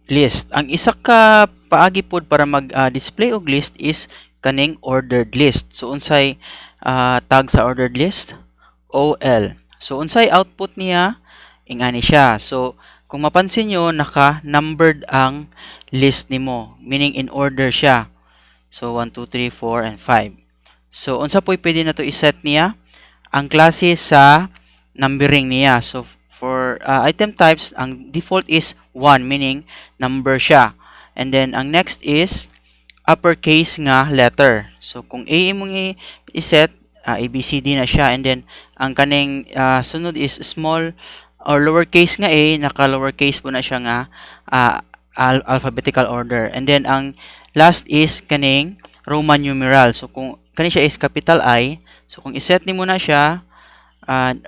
list. Ang isa ka paagi pod para mag display og list is kaning ordered list. So unsay tag sa ordered list? OL. So unsay output niya? Ingani siya. So kung mapansin nyo, naka-numbered ang list nimo, meaning in order siya. So 1, 2, 3, 4, and 5. So unsa po'y pwede na to i-set niya? Ang klase sa numbering niya. So for item types, ang default is 1, meaning number siya. And then ang next is uppercase nga letter. So kung A imong i-set, A, B, C, D na siya. And then ang kaning sunod is small or lowercase nga a, naka lowercase po na siya nga alphabetical order. And then ang last is kaning Roman numeral. So kung kani siya is capital I, so kung i-set nimo na siya,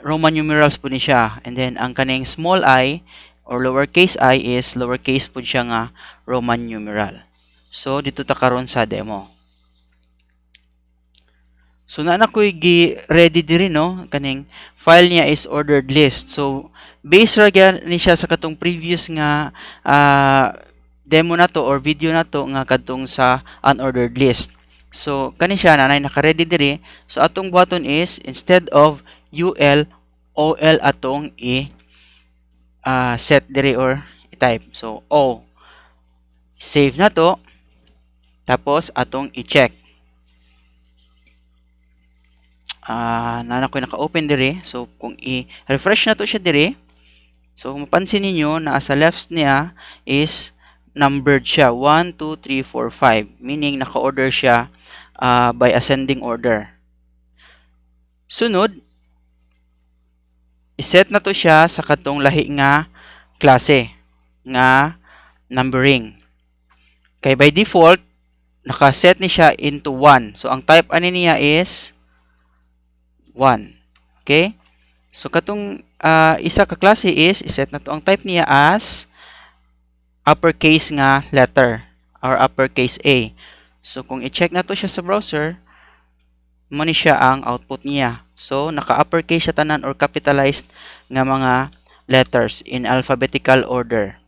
Roman numerals po ni siya. And then ang kaning small I or lowercase I is lowercase po siya nga Roman numeral. So dito ta karon sa demo. So naa na ko'y gi ready diri, no, kaning file niya is ordered list. So base ra gyud ni siya sa katong previous nga demo na to or video na to nga kadtong sa unordered list. So kani siya nanay naka-ready diri. So atong buhaton is instead of UL, OL atong i set diri or i-type. So O, save na to, tapos atong i-check. Naa na ko naka-open diri. So kung i-refresh na to siya diri, so kung mapansin ninyo, naa sa left niya is numbered siya 1, 2, 3, 4, 5, meaning naka-order siya by ascending order. Sunod, iset na to siya sa katong lahi nga klase nga numbering. Kay by default, naka-set ni siya into 1. So ang type ani niya is 1. Okay? So katong isa ka klase is iset na to ang type niya as uppercase nga letter or uppercase A. So kung i-check na to siya sa browser, mo ni siya ang output niya. So naka-uppercase siya tanan or capitalized nga mga letters in alphabetical order.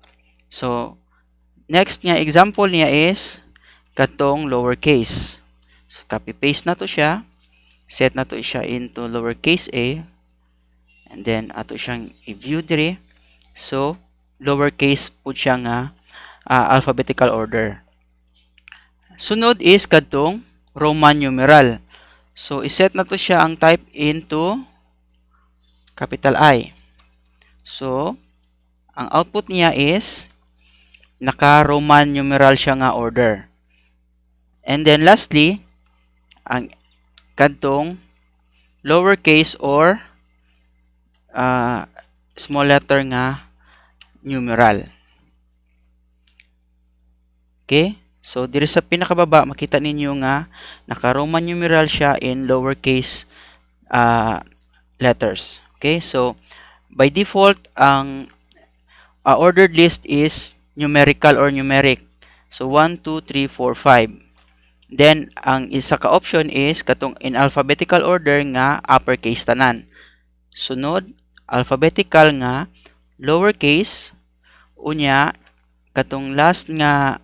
So next nga example niya is katong lowercase. So copy paste na to siya. Set na to siya into lowercase a and then ato siyang i-view diri. So lowercase pud siya nga alphabetical order. Sunod is kadtong Roman numeral. So iset na to siya ang type into capital I. So ang output niya is naka Roman numeral siya nga order. And then lastly, ang kadtong lowercase or small letter nga numeral. Okay? So diri sa pinakababa, makita ninyo nga naka Roman numeral siya in lowercase letters. Okay? So by default, ang ordered list is numerical or numeric. So 1, 2, 3, 4, 5. Then ang isa ka option is katong in alphabetical order nga uppercase tanan. Sunod, alphabetical nga lowercase. Unya katong last nga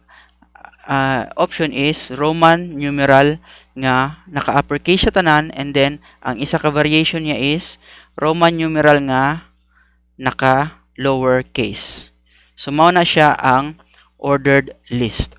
option is Roman numeral nga naka-uppercase siya tanan, and then ang isa ka variation niya is Roman numeral nga naka lowercase. So mao na siya ang ordered list.